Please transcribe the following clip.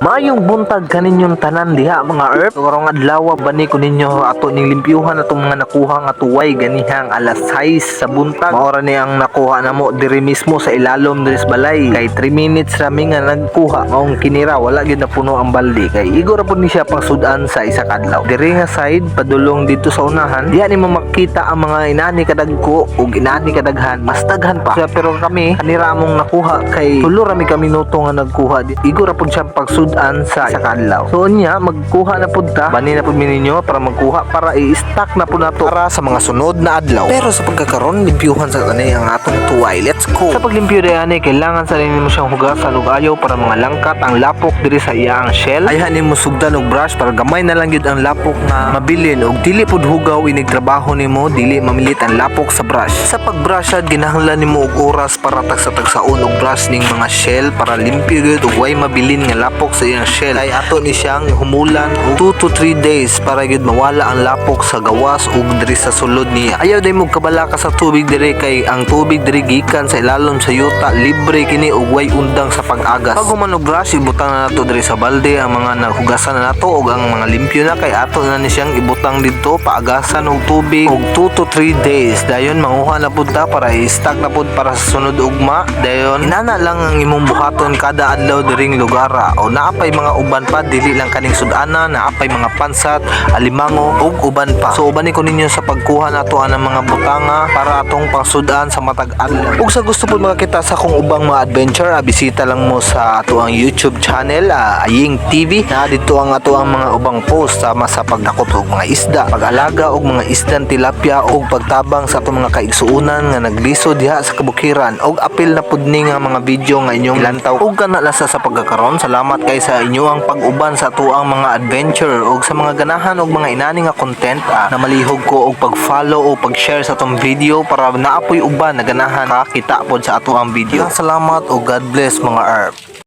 Maayong buntag kaninyong tanan diha, mga erp. Karong adlaw, bani ko ninyo ato ning limpyuhan atong mga nakuha nga tuway ganihang alas 6 sa buntag. Mao ra ni ang nakuha namo diri mismo sa ilalom diri sa balay. Kay 3 minutes rami nga nagkuha. Maong kinira wala gyud napuno ang balde kay igo ra pud ni siya pangsud-an sa isa ka adlaw. Diri nga side padulong dito sa unahan, diha nimo makita ang mga inani kadagko ug inani kadaghan, mas daghan pa. Pero kami kanira among nakuha kay tulo ra mi ka minuto nga nagkuha. Igo ra pud siya pagsud-an sa isa ka adlaw. So unya magkuha na pud ta. Bani na pud mi ninyo para magkuha para i-stock na pud nato para sa mga sunod na adlaw. Pero sa pagkakaron, limpyuhan sa kani ang atong tuway. Let's go. Sa paglimpyo dayani, kailangan sa nimo siyang hugasan og ayo para mga langkat ang lapok diri sa iyang shell. Ayhan nimo sugdan og brush para gamay na lang gyud ang lapok nga mabilin og dili pud hugaw inig trabaho nimo, dili mamilit ang lapok sa brush. Sa pagbrush, ginahanglan nimo og oras para tagsa-tagsaon og brush ning mga shell para limpyo gyud ug way mabilin nga lapok sa iyang shell. Ay ato ni siyang humulan og 2 to 3 days para gyud mawala ang lapok sa gawas ug diri sa sulod niya. Ayaw day mo kabalaka sa tubig diri kay ang tubig diri gikan sa ilalom sa yuta, libre kini ug way undang sa pag-agas. Pag human og brush, ibutang na nato diri sa balde ang mga nahugasan na nato ug ang mga limpyo na kay ato na ni siyang ibutang didto paagasan og tubig og 2 to 3 days. Dayon manguha na pud ta para i-stock na pud para sa sunod ugma. Dayon inana lang ang imong buhaton kada adlaw diring lugara. O naa pay mga uban pa, dili lang kaning sud-ana, naa pay mga pansat, alimango ug uban pa. So ubani ko ninyo sa pagkuha nato ang mga butanga para atong pangsud-an sa matag adlaw. Ug sa gusto pud makakita sa akong ubang mga adventure, bisita lang mo sa ato ang YouTube channel, Aying TV. Na dito ang ato ang mga ubang post sama sa pagdakop og mga isda, pag-alaga og mga isdan tilapia ug pagtabang sa atong mga kaigsuonan nga naglisod diha sa kabukiran ug apil na pud ni nga mga video nga inyong ilantaw. Ug kana lang sa pagkakaron. Salamat kay sa inyo ang pag-uban sa atuang mga adventure ug sa mga ganahan og mga inani nga content, na malihog ko og pag-follow o pag-share sa atong video para naa poy uban na ganahan kakita pod sa atoang video. Salamat ug God bless, mga erp.